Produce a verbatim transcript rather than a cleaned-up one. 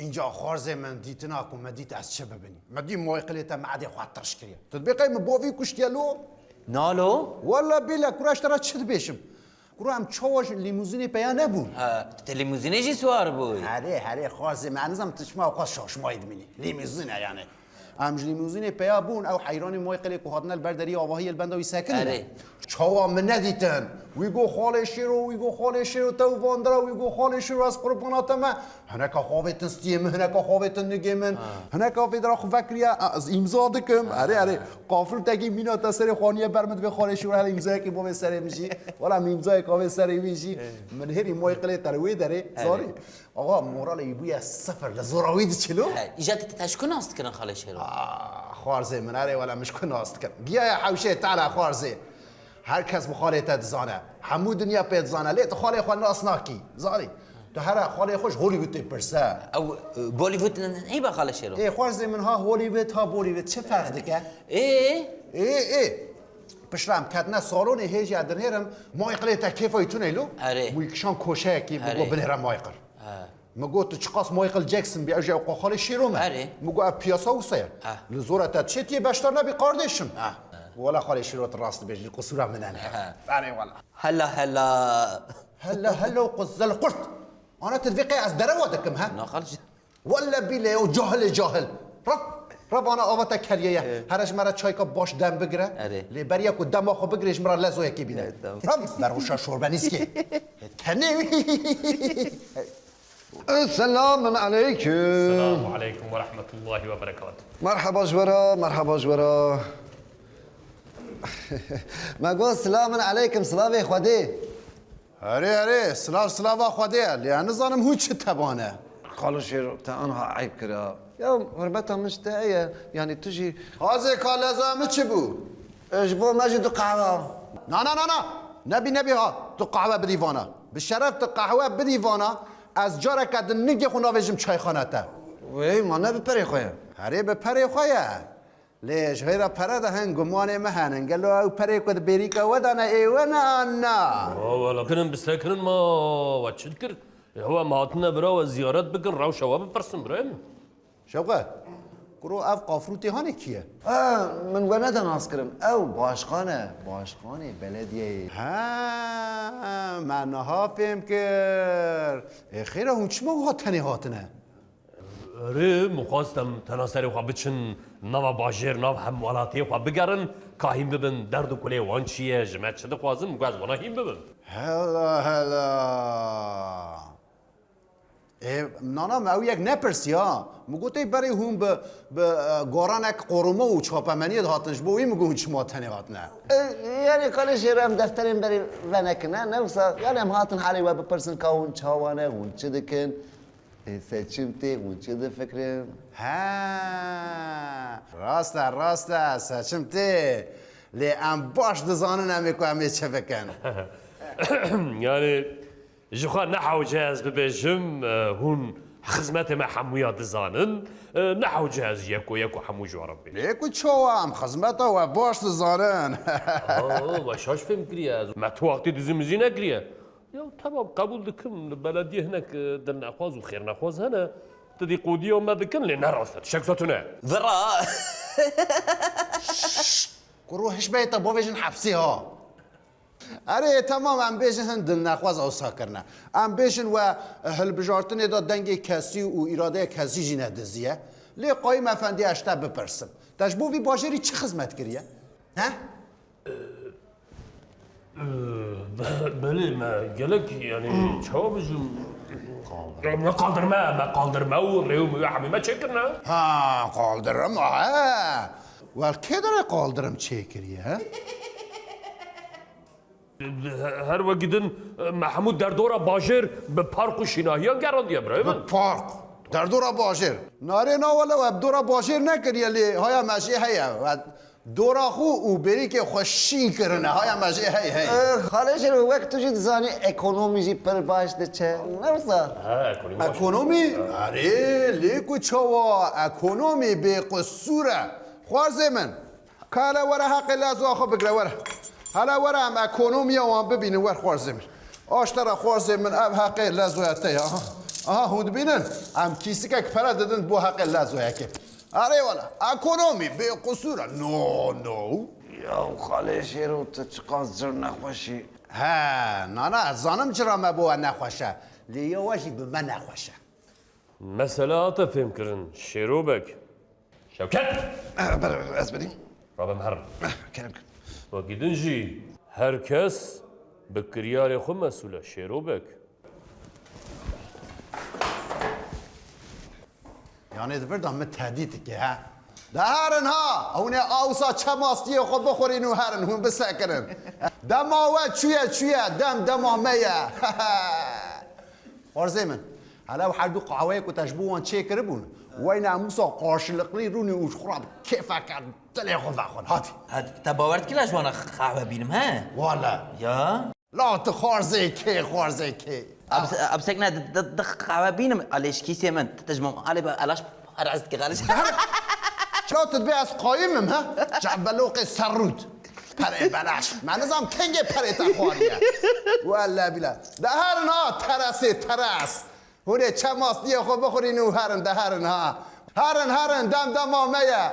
Înca xwarzê min dîtina ku me dît ez çi bibinî. Me dî moyqilê te me'dê xwe tirş kiriye. Tu dibê qey min bavî kuştiye lo? Nalo. Walla bîle kura ji te re çi dibêjim? Kura em çawa ji lîmuzînê peya nebûn? Ha, tu lîmuzînê jî siwar bûyî? Herê, herê xwarzê min, ez nizam tu çima xwe şaşmayî dimînî. Lîmuzîn e yani. Em ji lîmuzînê peya bûn, ew heyranî moyqilê ku hatine li ber derî avahiyê li benda wî sekinîne. Erê. Çawa min nedîtin? Wî got, "Xalê Şêro," wî got, "Xalê Şêro, te û vandira," wî got, "Xalê Şêro, ez qurbana te me." Hineka xavêtin stiyê min, hineka xavêtin nigê min, hineka vê dira xwe vekiriye, ez îmza dikim. Erê, erê. Qafil tekî mîna te serê xaniye ber min divê, "Xalê Şêro, hele îmzayekî bo vê serê min jî." Wela min îmzayeka vê serê wî jî, min hêrî moyqilê te li wê derê, erê, zarî. Axa, moralê wî bûye sifir, li zora wî diçilo. He, îja te, te ji ku nas dikirin Xalê Şêro? Ah, xwarzê min, erê wela min ji ku nas dikin. Giyaye hewşê tala xwarzê. Her kes bi xalê te dizane. Hemû dinya pê dizane. Lê tu xalê xwe nas nakî. Zanî. Tu here xalê xwe ji Hollywoodê pirse. Ew, e, Bollywood ne, neyba Xalê Şêro? Ê, xwarzê min ha Hollywood, ha Bollywood. Çi ferq dike? Ê? Ê, ê. Piştre em ketine salonê hêjî dinêrim. Moyqilê te kêfa wî tune lo. Erê. Wî kişan koşeyekî, erê, min got binêre moyqil. Ha. Min got, "Tu çiqas Michael Jackson bî, ew jî ew xalê Şêro me." Erê. Min got, "Ev piyasa wisa ye." Ha. Li zora te çêtiye beşdar nebî, kardeşim. Ha. Wela xalê Şêro tu rast dibêjî, qisûra min e. Ha. Erê wela. Hela hela. Hela hela û qizil qurt. Ana tu divê qey ez derewa dikim, ha? Na xalê. Welle bîle o cahilê cahil. Rab, Rab ana ava te keriye ye. Erê. Here ji me re çayka baş dem bigire. Erê. Lê beriya ku dema xwe bigirê ji min re lezoyekê bîne. Erê, tamam. Rab, berwişa şorbenîskê. Tenê. Esselamun aleyküm. Selamun aleyküm ve rahmetullahi ve berekatuhu. Merheba ji we re, merheba ji we re. Me got selamun aleyküm, silavê Xwedê. Herê, herê, silav, silava Xwedê ye. Lê ez nizanim hûn çi tebane. Xalo Şêro, te anha eyb kira. Ya, hurmeta min ji te heye. Yanî tu jî... Xwazê ka leza min çi bû? E, ji bo me jî du qehwe. Na, na, na, na. Nebî, nebî ha. Tu qehwe bidî vana. Bi şeref tu qehwe bidî vana. Ez careke din ningê xwe navêjim çayxana te. Wê, ma ne bi perê xwe ye? Herê bi perê xwe ye. Lê ji xêra pere de hin gumanê me henin. Gelo ew perê ku di bêrîka we de ne ê we ne an na? Wa wela kirin bi sekinin ma we çi dikir? Ê, hewa em hatine vira we ziyaret bikin, rewşa we bipirsin birayê min. Şewqet, kuro ev qafrûtê hanê kî ye? Ha, min we neda nas kirin. Ew başkan e, başkanê belediyeyê. Ha, me niha fêm kir. Ê, xêra hûn çima wiha tenê hatine? Erê, min xwest em tena serê xwe biçin nava bajêr, nav hemwelatiyê xwe bigerin, ka hîn bibin derd û kulê wan çi ye, ji me çi dixwazin, min got ez wana hîn bibim. Hela, hela. Ê, nana me ew yek nepirsiya. Min got, ê berê hûn bi, bi, e, goranek qoruma û çapemeniyê dihatin, ji bo wî min got hûn çima tenê hatine. E, yani, kalê jê re em defterên berê venekine, ne wisa, yani, em hatin halê we bipirsin ka hûn çawa ne, hûn çi dikin? Ê, seçim tê, hûn çi difikirin? He, rast e, rast e, seçim tê. Lê em baş dizanin em ê ku em ê çi bikin. Yani, ji xwe ne hewce ez bibêjim, e, hûn xizmetê me hemûya dizanin, e, ne hewce ez yeko yeko hemû ji we re bibêjim. Lê ku çawa em xizmeta we baş dizanin. Aa, we şaş fêm kiriye ez. Me tu wextî dizî mizî nekiriye. Ya temam, qebûl dikim, li belediyê hinek, e, dilnexwaz û xêrnexwaz hene, tidîqûdiya me dikin, lê ne rast e, tişek wisa tune. Vira. Kuro hişmeyê te bavêjin hepsê ha. Erê, temam, em bêjin hin dilnexwaz ewsa kirine. Em bêjin we hilbijartinê de dengê kesî û îradeya kesî jî nediziye. Lê Qayîm Efendî, ez ji te bipirsim. Te ji bo vî bajêrî çi xizmet kiriye? He? Be-, belê me gelek, yani, çawa bijim? Me qaldirme, me qaldirme û rê û miwê hemî me çêkirine. Ha, qaldirme, he. Wel, kê derê qaldirim çêkiriye, he? Her wekî din, me hemû derdora bajêr bi park û şînahiyan gerandiye, birayê min. Bi park? Derdora bajêr? Narê na wele we bi dora bajêr nekiriye, lê haya me jê heye. We Dora xwe û bêrîkê xwe şîn kirine, haya me jê hey hey. Eh, Xalê Şêro, wek tu jî dizanî ekonomî jî pir baş diçe. Ne wisa? Ha, ekonomî baş. Ekonomî? Erê, lê ku çawa? Ekonomî bêqisûr e. Xwarzê min. Ka hele were heqê lezoya xwe bigire, were. Hele were em ekonomiya wan bibînin, wer xwarzê min. Aştera xwarzê min, ev heqê lezoya te ya. Aha, hûn dibînin? Em kîsikek pere didin bo heqê lezoyekê. Erê wala, ekonomî bê qusûr e. No, no. Ya xalê Şêro, tu çiqas cir nexweş î. He, nana, ez zanim cira me bo we nexweş e. Lê ya we jî bi me nexweş e. Mesele hate fêmkirin Şêro Beg. Şewket! Eh, ber ez bidîm. Rabem herim. Kerem kir. Wekî din jî her kes bi kiryarê xwe mesûl e Şêro Beg. Yanê di vir de min tehdît dike, he? De herin ha! Hûn ê awsa çemastiyê xwe bixurîn û herin, hûn bisekirin. Dema we çûye çûye, dem dema me ye. Xwarzê min, hele ew her du qehweyê ku te ji bo wan çêkiribûn, wey namûsa qarşılıklı rûnî û ji xwe re bi kêfeke dilê xwe vexwin. Hadi. Ha, te bawer dikî ez ji wan re qehwe bînim, he? Wala. Ya. La tu xwarzê kê, xwarzê kê. Ab sekne di qehwe bînim, alê ji kîsê min, tu ji min alê be elaş para ez dikî xaliş. Çawa tu dibê ez qayim im, ha? Çavbeloqê serrût. Perê belaş. Me nizam kengê perê te xwariye. Welle bila. De herin ha, teresê teres. Hûn ê çemastiyê xwe bixurîn û herin, de herin ha. Herin, herin, dem dema me ye.